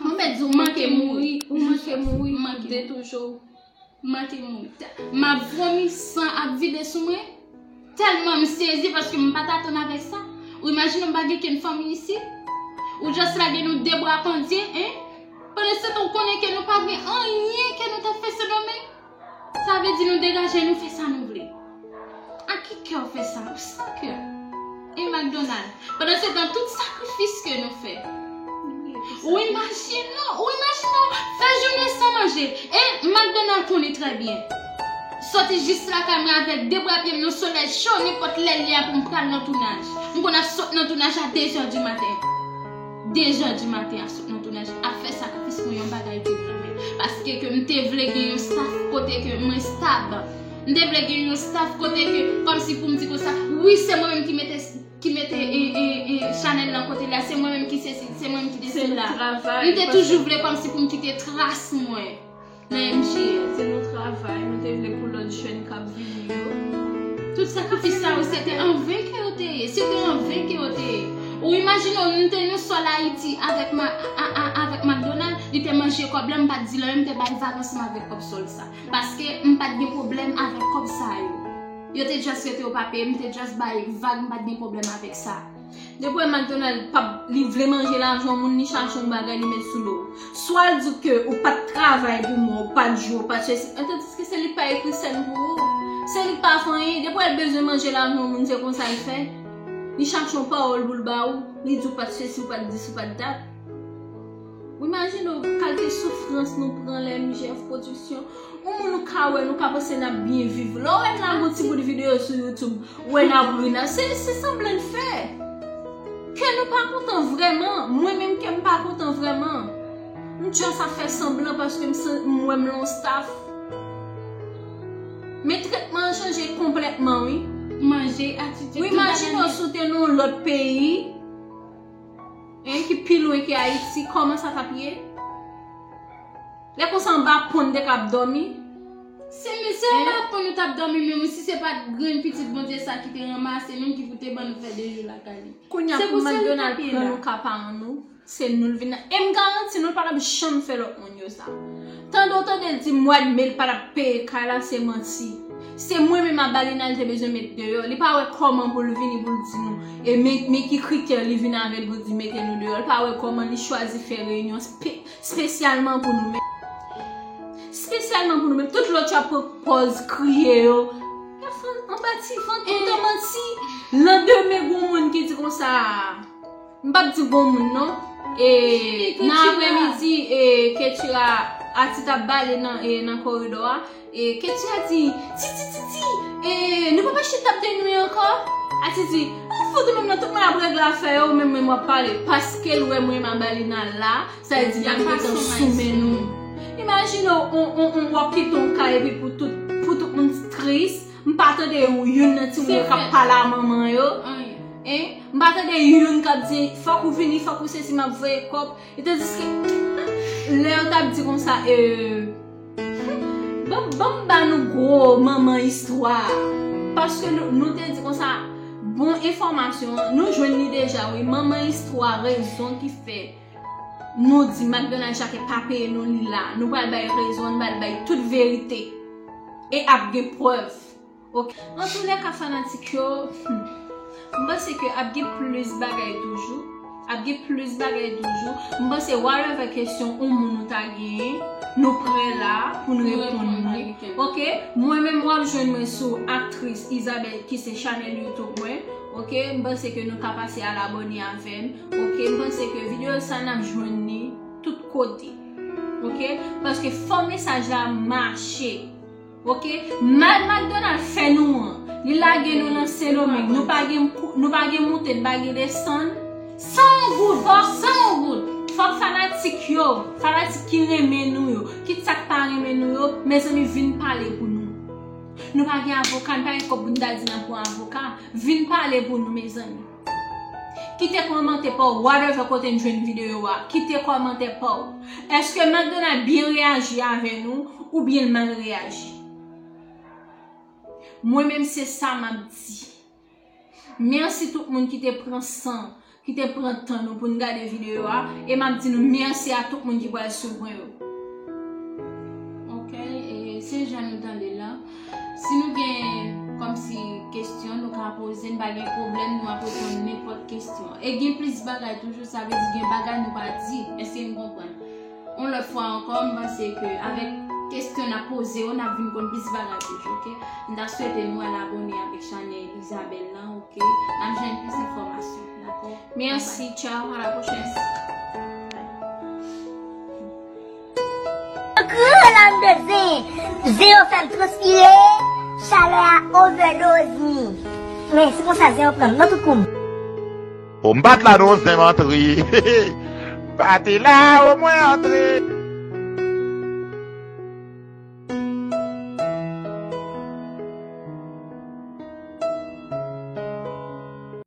m fè di w manke mouri. Ou manke mouri, m manke de toujou. M manke mouri. M ap vomi, san ap vide sou mwen. Tèlman m sezi paske m pa t atann avèk sa. Ou imajine w, m pa gen kenn fanmi isit. Ou just lage nou de bra pandye, hein? Pandan se tan, ou konnen ke nou pa gen anyen ke nou t ap fè Sendomeng. Sa vle di nou degaje, nou fè sa nou vle. A ki kè w fè sa? Ou san kè. E McDonald. Pandan se tan, tout sakrifis ke nou fè. Ou imajine w, ou imajine w, fè jounen san manje. E McDonald konnen trè byen. Soti jis lakay mwen avèk de bra pye m nan solèy cho, nenpòt lè l ye a pou m pral nan tounaj. M konn ap sot nan tounaj a de zè di maten. De zè di maten ap sot nan tounaj, ap fè sakrifis pou yon bagay ke m renmen. Paske ke m te vle gen yon staff kote ke mwen stab. M te vle gen yon staff kote ke, kòmsi pou m di konsa, wi, se mwen menm ki mete, ki mete, e, e, e, chanèl lan kote l la, se mwen menm ki sesi, se mwen menm ki deside la. M te toujou vle kòmsi pou m kite tras mwen nan M J S. Se nou travay, nou te vle pou lòt jèn k ap vini yo. Tout sakrifis sa yo, se te an ven ke yo te ye. Se te an ven ke yo te ye. Ou imajine w, nou te nan sòl Ayiti avèk ma, a, a, avèk McDonald, li te manje kòb la, m pa t di l anyen, m te bay vag ansanm avèk kòb sòl sa. Paske m pa t gen pwoblèm avèk kòb sa yo. Yo te just rete yo pa peye, m te just bay vag, m pa t gen pwoblèm avèk sa. Depi w wè McDonald p ap, li vle manje lajan moun, li chache yon bagay, li met sou do w. Swa l di w ke ou pa t travay pou mwen, ou pa t jwe, ou pa t sesi, tandiske se li k pa ekri sèn pou ou. Se li k pa fè anyen. Depi w wè l bezwen manje lajan moun, se konsa l fè. Li chache yon pawòl pou l ba ou, li di w pa t sesi, ou pa t dis, ou pa t dat. Ou imajine w kalite soufrans nou pran lè M J F Production. Yon moun ou ka wè, nou ka panse n ap byen viv. Lè w wè n lage yon ti bout videyo sou YouTube, ou wè n ap ri nan, se, se sanblan n fè. Kè nou pa kontan vrèman. Mwen menm, kè m pa kontan vrèman. M just ap fè sanblan paske m san-, m wè m lan yon staff. Men tretman an chanje konplètman, wi. Manje, atitid, tout bagay. Ou imajine w si w te nan yon lòt peyi, hein, ki pi lwen ke Ayiti, kòman sa t ap ye? Lè konsa anba pon n te ka ap dòmi. Se, se anba pon nou t ap dòmi menm, si se pa t grenn pitit Bondye sa ki te ranmase menm ki pou te ban nou fè de jou lakay li. Kounye a pou McDonald pran nou ka pa an nou, se nou l vin nan. E m garanti nou, l pa t ap janm fè lòt moun yo sa. Tande w tande l di mwa d me l pa t ap peye kay la, se manti. Se mwen menm Abalina l te bezwen met deyò. Li pa wè kòman pou l vini pou l di nou. E men, men ki kritè li vin avè l pou l di mete nou deyò. Li pa wè kòman li chwazi fè reyinyon spe-, spesyalman pou nou menm. Spesyalman pou nou menm. Tout lòt yo ap pran pòz kriye yo. Anba ti vant, kontan manti. Landemen, gon moun ki di konsa, m p ap di gon moun non. E nan aprèmidi, e Ketira, Ati t ap bale nan, e nan koridò a. E Ketira di, Titi, Titi, e nou pa pa chita ap de nwi ankò? Ati di, ou fout ou menm nan, tout moun ap regle afè yo, ou menm, menm w ap pale. Paske l wè mwen m Abalina la, sa vle di bagay yo gentan sou men nou. Imajine w, on, on, on, w ap kite yon kay epi pou tout, pou tout moun tris. M pa tande yon youn nan timoun yo k ap pale a manman yo. Hein? M pa tande youn k ap di, "Fòk ou vini, fòk ou sesi, m ap voye kòb." E tandiske lè yo t ap di konsa, euh, ban, ban m ba nou gwo manman istwa. Paske nou, nou te di konsa, bon enfòmasyon an, nou jwenn li deja, wi. Manman istwa, rezon ki fè nou di McDonald Jacques pa peye nou li la. Nou pral bay rezon, nou pral bay tout verite. E ap gen prèv. Ok. Antoulèka, fanatik yo, hmm, m panse ke ap gen plis bagay toujou. Ap gen plis bagay toujou. M panse whatever kesyon ou moun ou ta genyen, nou prè la pou n reponn nou. Ok? Mwen menm w ap jwenn mwen sou aktris Isabelle ki se chanèl YouTube mwen. Ok? M panse ke nou ka pase al abòne avè m. Ok? M panse ke videyo sa n ap jwenn li tout kote. Ok? Paske fò mesaj la mache. Ok? Mal McDonald fè nou an. Li lage nou nan Sendomeng. Nou pa gen kou-, nou pa gen moute, nou pa gen desann. San yon goud, fò san yon goud. Fòk fanatik yo, fanatik ki renmen nou yo, kit sa k pa renmen nou yo, mezanmi, vin pale pou nou. Nou pa gen avoka, nou pa gen kòb pou n ta di n ap pran avoka. Vin pale pou nou, mezanmi. Kite kòmantè pa w, whatever kote n jwenn videyo a. Kite kòmantè pa w. Èske McDonald byen reyaji avè nou oubyen l mal reyaji? Mwen menm se sa m ap di. Mèsi tout moun ki te pran san, ki te pran tan nou pou n gade videyo a. E m ap di nou mèsi a tout moun ki pral swiv mwen yo. Ok, e se jan nou tande la. Si nou gen kòmsi kesyon nou ka poze, n pa gen pwoblèm, nou ap reponn nenpòt kesyon. E gen plis bagay toujou, sa vle di gen bagay nou pa di. Èske n konprann? Yon lòt fwa ankò, m panse ke avèk kesyon n ap poze yo, n ap vin konn plis bagay toujou, ok? M ta swete nou al abòne avèk chanèl Isabelle lan, ok? N ap jwenn plis enfòmasyon, dakò? Mèsi, tchaw, a la pwochèn. Gran lam de zen, zen yo fè m transpire, chalè a overdose mi. Men se konsa zen yo pran m nan tout kou m. O, m pa t la non, zen m antre. M pa te la, o, mwen antre.